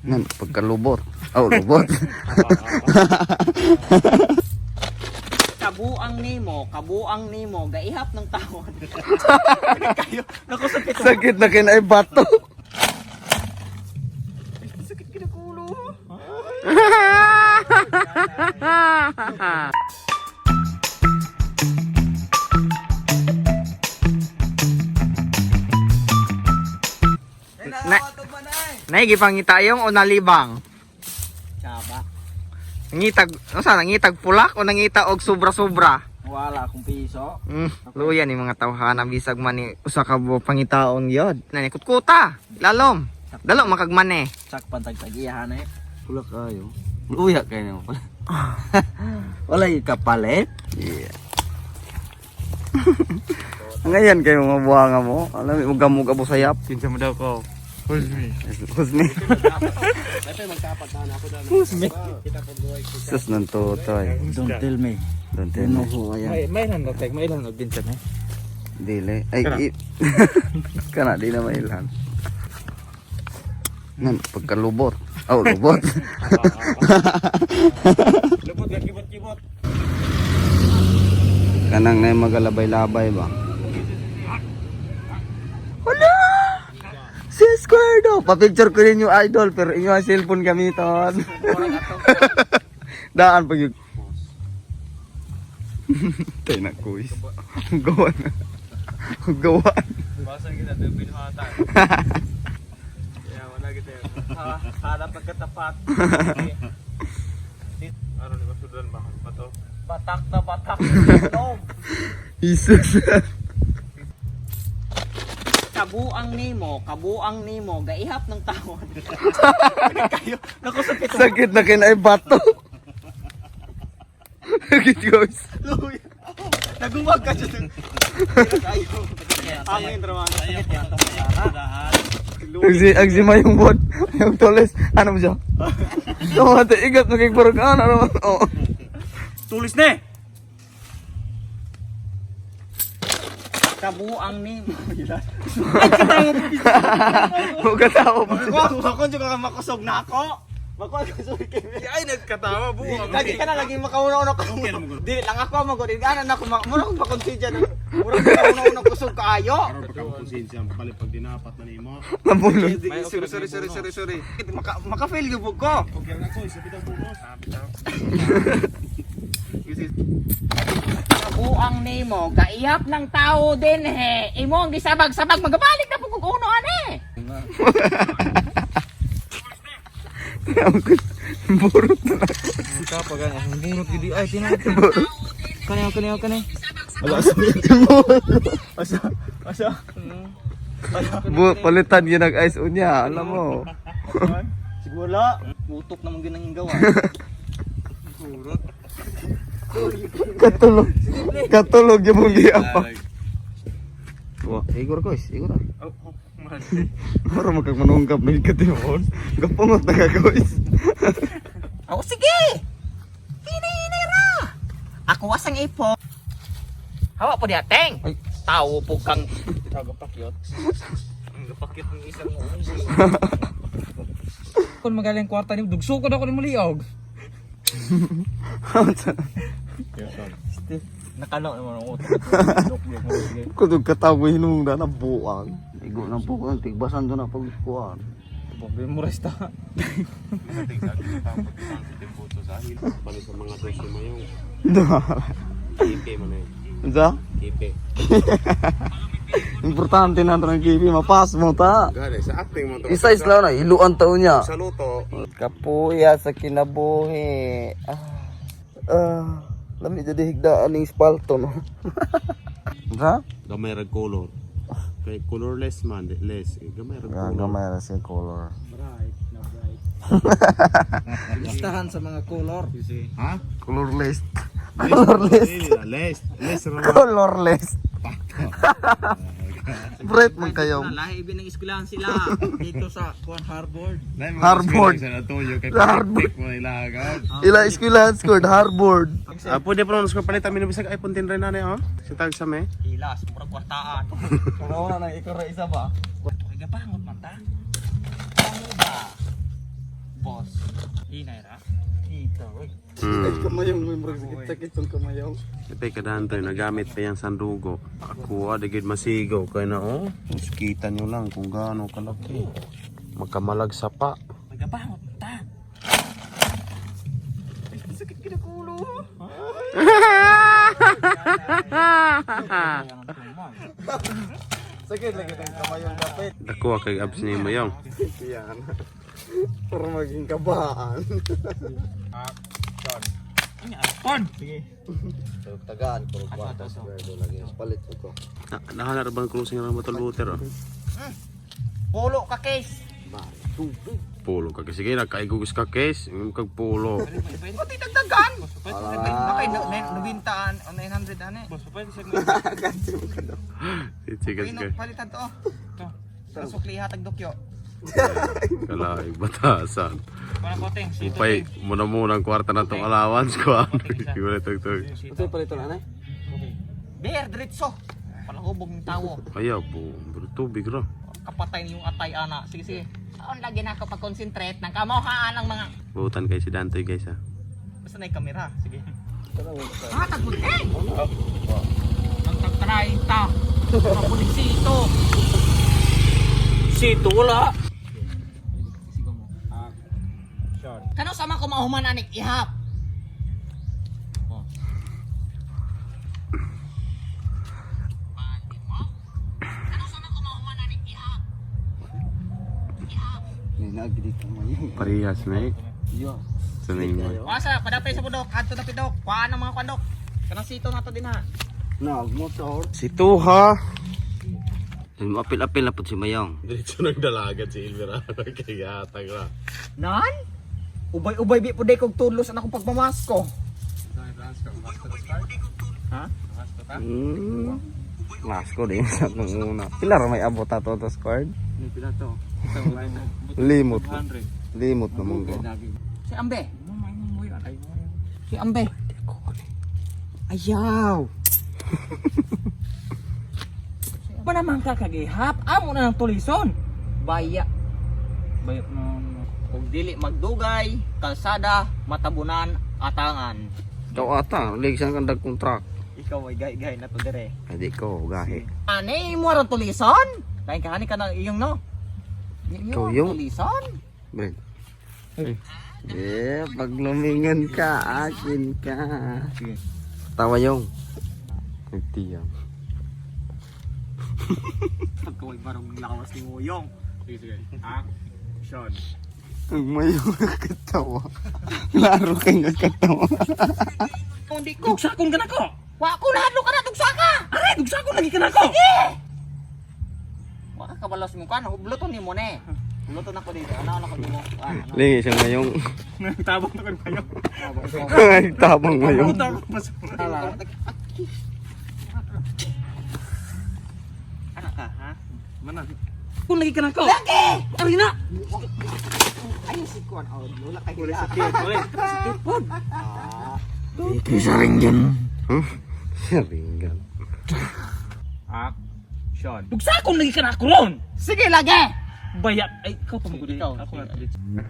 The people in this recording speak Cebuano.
Nan, pagkalubot. Oh, lubot. Kabuang nimo, gaihap ng tawon. Kayo, naku sakit. Sakit na kinay bato. Sakit kinakulo. Na, naigipangitayong o nalibang? Tsaba. Nangitag, ano sa, nangitag pulak o nangita og sobra-sobra? Wala akong piso. Luya ni mga tawhana bisag man ni usa ka buok pangitaon gyud. Nani kutkuta, lalom. Dalo makagmane. Sak pantagtagihan eh. Pula kayo. Luya kayo naman pala. Wala yung kapalit. Yeah. Ngayon kayo mga buhanga mo. Alam mo, gamug abo sayap. Kinsa mo daw ko. Who's me? Who's me? Who's me? Sus nang totoy. Don't tell me. Don't tell me. who I am. May may lang tek, may lang din sa eh. Dili. Ay, kana, di na mailhan. Nan, pagkalubot. Oh, lubot. Lubot ka kibot-kibot. Kanang na magalabay-labay ba? Wala! Si Square do! Pa-picture ko rin yung idol pero inyo ang cellphone gamiton. Daan pag yung... Tayo na kuis. Gawa na. Gawa. Basa kita do binuhatan. Kaya wala kita. Ha, harap pagkatapat. Ano ni masudan ba pa to? Batak na batak. No. Jesus. Kabuang nimo, gaihap ng tawon. Kayo, naku sakit. Sakit na kinay bato. Sakit guys. Nagumag ka siya. Kayo. Angin trabaho. Sakit yata. Ang si yung buwan, yung tulis. Ano mo siya? Tumate, igat, nakikparag, ano, ano, oh. Tulis na eh. Kabuang nimo. Huwag ka tao pa. Ako, ako juga ka makusog na ako. Bako ako Ay nagkatawa buo. Lagi ka na lagi makauna-una ko. Dili lang ako magod. Ana na ako mura ko makonsensya na. Mura ko makauna-una kusog kaayo. Karon pa ka konsensya, palit pag dinapat na nimo. Nabulot. Sorry, sorry, sorry, sorry, sorry. Maka maka-fail gyud ko. Okay lang ako, isa bitaw bonus. Kabuang nimo, gaihap ng tao din he. Imo ang gisabag-sabag magabalik na pug uno ani. Burot na lang. Kapag ang bunot gidi ay tinan. Kani kani kani. Asa asa. Palitan yun ang ice unya, alam mo. Siguro. Utok naman gyud ang gawa. Katulog. Katulog yung mong liya pa. Wa, igor guys, igor ah. Oh, man. Para magkagmanunggap na yung katimon. Gapungot na ka guys. Oh, sige. Hini-hini ra. Ako wasang ipo. Hawa po diya, teng. Tao po kang Tagapakyot. Ang gapakyot ng isang unggoy. Kung magaling kwarta ni dugso ko na ako ni muliog. Nakano naman ang utak. Kutog katawa hinung na na buang. Igo na po ko, tigbasan doon na pagkuhan. Bobe mo resta. Balik sa mga dos yung mayong. Kipe man eh. Unsa? Kipe. Importante na ito ng kipi, mapas mo ta. Gani sa acting mo to. Isa isla na, iluan tao niya. Sa luto. Kapuya sa kinabuhi. Ah, ah, lami jadi higdaan ning spalto no. Unsa? Gamay rag color. Kay colorless man, di- less. Eh, gamay rag color. Gamay ra siya color. Bright na bright. Listahan sa mga color. Ha? Colorless. Colorless. Dili na, less. Less ra man. Colorless. Bright man kayo. Lahi ibin ng eskwelahan sila dito sa Kuan Harbor. Hardboard. Sa natuyo kay Hardboard. practic mo ilagaw. Ila eskwelahan scored Harvard. Ah, pwede pa naman palit amin bisag iPhone 10 rin na ni oh. Sa tag sa me. Hilas, murag kwartaan. Wala na ikaw ra isa ba? Kay gapangot man ta. Ano ba? Hinay ra. Kamayong may murag sakit-sakit tong kamayong. Ipay kadantoy, nagamit pa yung sandugo. Ako, adagid masigaw kay na oh. Kita nyo lang kung gaano kalaki. Magkamalag sapa. Magabangot ta. Sakit kinakulo. Sakit lagi tong kamayong kapit. Dako kay abs ni mo yung. Yan. Para maging kabaan. Pon. Sige. Tagaan ko kwarta square do lagi. Palit ko. Na, nahanar bang cruising ra mo tol oh. Pulo ka case. Pulo ka kasi sige nakaigugos ka case, yung kag pulo. Pati dagdagan. Nakay nabintaan o 900 ani. Boss, pwede sa Sige Kay sige. no palitan to. Sa sukli hatag dokyo. Kalay batasan. Para koteng, sito. Upay, muna muna ang kwarta na tong allowance ko. Ano? Wala tug tug. Sito. Palit na anay. Beer diretso. Palahubog ng tawo. Ayaw po, pero tubig ra. Kapatay niyong atay ana. Sige sige. Saan lagi na ako pag-concentrate ng kamohaan ang mga Butan kay si Dante guys ha. Basta na yung kamera. Sige. Hatag mo eh! Ang tagtrainta. Mapulisito. Sito wala. Kano sama ko mahuman anik ihap? Oh. Kano sama ko mahuman anik ihap? Ni nagdi kamayong. Parehas na eh. Yo. Sa mo. Wasa, padapay sa budok, adto na pidok. Kuhaan ang mga kandok. Kanang sito na to din ha. Nag motor. Si Tuha. Apil-apil na po si Mayong. Diretso ng dalagan si Elvira. Kaya ra. Nan? Ubay-ubay bi pud kog tulos ang akong pagmamasko. Ha? Masko din sa nung una. Pila ra may abot ato to squad? Ni pila to. Limot. 100. Limot naman ko. Si Ambe. Si Ambe. Ayaw. Manamang ka kagihap, amo na ng tulison. Baya. Bayot mo. Kung dili magdugay, kalsada, matabunan, atangan. Ikaw ata, ligsan kang dagkong truck. Ikaw ay gay-gay na to dire. Hindi ko, gahi. Ane mo ron tulison? Lain ka ka na iyong no. Ikaw yung- Tulison? Bren. Eh, pag lumingon ka, akin ka. Tawa yung. Nagtiyang. Pagkaway barong lawas ni Moyong. Sige, sige. Action. Ang mayong katawa. Klaro kang katawa. Kung di ko. Dugsakon ka na ko. Wa ko na hadlo ka na dugsa ka. Aray, dugsakon lagi ka na ko. Sige. Wa ka kabalos mo kan, hubloton ni mo ne. Hubloton ako dito. Ano ako nimo? Ah, ano? Lingi siya ngayong. Tabang na kayo. Tabang ngayong. Tabang pa sa. Ano ka, ha? Mana? Kung lagi ka na ko. Lagi! Aray na. Ay, si Kuan. Oh, wala kay hila. Sakit, wala. Sakit pod. Saringgan. Huh? Saringgan. Action. Dugsakon lagi ka na ako ron. Sige, lagi! Bayat. Ay, ikaw pa magudi. Ikaw, Ako sige. na.